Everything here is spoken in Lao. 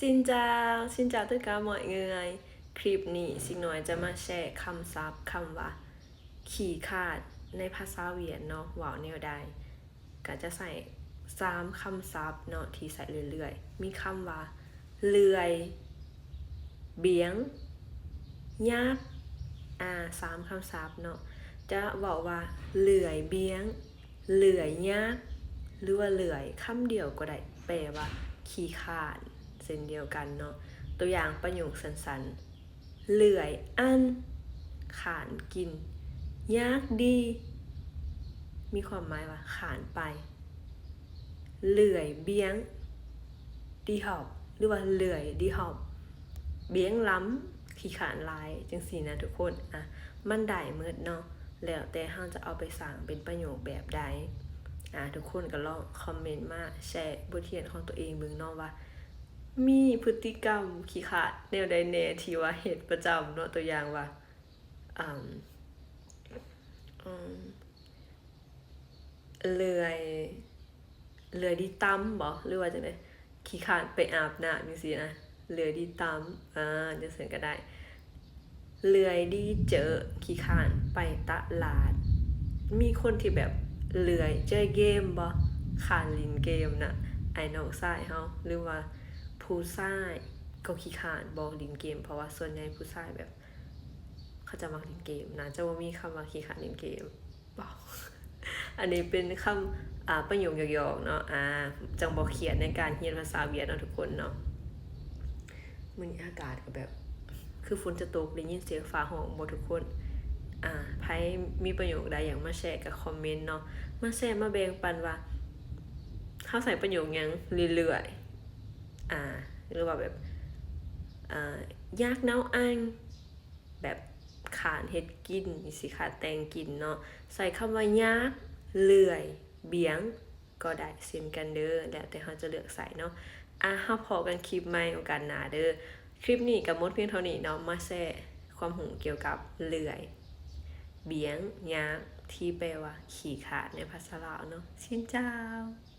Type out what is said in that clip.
Xin chào, xin chào tất cả mọi người. ຄລິບນີ້ ຊິງນ້ອຍຈະມາແຊະຄຳສັບຄຳວ່າ ຂີ້ຂາດ ໃນພາສາຫວຽດເນາະ ເວົ້າແນວໃດ? ກະຈະໃຊ້ສາມຄຳສັບເນາະ ທີ່ໃຊ້ເລື້ອຍໆ ມີຄຳວ່າ ເລື່ອຍ, ບຽງ, ຍາກ. ອາ ສາມຄຳສັບເນາະ ຈະເວົ້າວ່າ ເລື່ອຍບຽງ, ເລື່ອຍຍາກ ຫຼືວ່າເລື່ອຍ ຄຳດຽວກໍໄດ້ ແປວ່າຂີ້ຄ້ານເຊັ່ນດຽວກັນເນາະ. ຕົວຢ່າງປະໂຫຍກສັ້ນໆ ເລື່ອຍອັ່ນ ຄ້ານກິນ, ຍາກດີ ມີຄວາມໝາຍວ່າຄ້ານໄປ, ເລື່ອຍບຽງ ດີຮອບ ຫຼືວ່າເລື່ອຍດີຮອບ ບຽງລຳ ຂີ້ຄ້ານຫຼາຍ ຈັ່ງຊີ້ນະທຸກຄົນ. ອະ ມັນໄດ້ໝົດເນາະ ແລ້ວແຕ່ເຮົາຈະເອົາໄປສ້າງເປັນປະໂຫຍກແບບໃດ. ອາ ທຸກຄົນກໍລອງຄອມເມັນມາແຊະບົດຮຽນຂອງຕົວເອງເບິ່ງເນາະ ວ່າມີພຶດຕິກຳຂີ້ຄ້ານແນວໃດແດ່ທີ່ວ່າເຮັດປະຈຳເນາະ. ຕົວຢ່າງວ່າ ອາ ອາ ເລື່ອຍ ເລື່ອຍດີຕ່ຳບໍ ຫຼືວ່າຈັ່ງໃດ? ຂີ້ຄ້ານໄປອາບນ້ຳຈັ່ງຊີ້ນະ ເລື່ອຍດີຕ່ຳ ອາ ຈັ່ງຊັ້ນກໍໄດ້. ເລື່ອຍດີເຈີ ຂີ້ຄ້ານໄປຕະຫຼາດ. ມີຄົນທີ່ແບບເລື່ອຍເຈີເກມບໍ ຄ້ານຫຼິ້ນເກມນະ ອ້າຍນ້ອງຊາຍເຮົາ ຫຼືວ່າຜູ້ຊາຍກໍຂີ້ຄ້ານບໍ່ຫຼິ້ນເກມ ເພາະວ່າສ່ວນໃຫຍ່ຜູ້ຊາຍແບບ ເຂົາເຈົ້າມັກຫຼິ້ນເກມ ໜ້າຈະບໍ່ມີຄຳວ່າຂີ້ຄ້ານຫຼິ້ນເກມບໍ. ອັນນີ້ເປັນຄຳ ອາ ປະໂຫຍກຫຍອກໆເນາະ ອາ ຈັ່ງບໍ່ຄຽດໃນການຮຽນພາສາຫວຽດເນາະທຸກຄົນເນາະ. ມື້ນີ້ອາກາດກໍແບບຄືຝົນຈະຕົກ ໄດ້ຍິນສຽງຟ້າຮ້ອງບໍ່ທຸກຄົນ? ອາ ໃຜມີປະໂຫຍກໃດຢາກມາແຊະກໍຄອມເມັນເນາະ ມາແຊະມາແບ່ງປັນວ່າເຮົາໃຊ້ປະໂຫຍກຫຍັງເລື້ອຍໆ ອາ ຫຼືວ່າແບບ ອາ ຢາກເນົາອັ່ງ ແບບຄ້ານເຮັດກິນຈັ່ງຊີ້ ຄ້ານແຕ່ງກິນເນາະ ໃຊ້ຄຳວ່າຍາກ, ເລື່ອຍ, ບຽງ ກໍໄດ້ເຊັ່ນກັນເດີ ແລ້ວແຕ່ເຮົາຈະເລືອກໃຊ້ເນາະ. ອາ ເຮົາພໍ້ກັນຄລິບໃໝ່ໂອກາດໜ້າເດີ. ຄລິບນີ້ກໍໝົດພຽງເທົ່ານີ້ເນາະ ມາແຊະຄວາມຮູ້ກ່ຽວກັບເລື່ອຍ, ບຽງ, ຍາກ ທີ່ແປວ່າຂີ້ຄ້ານໃນພາສາລາວເນາະ. Xin chào.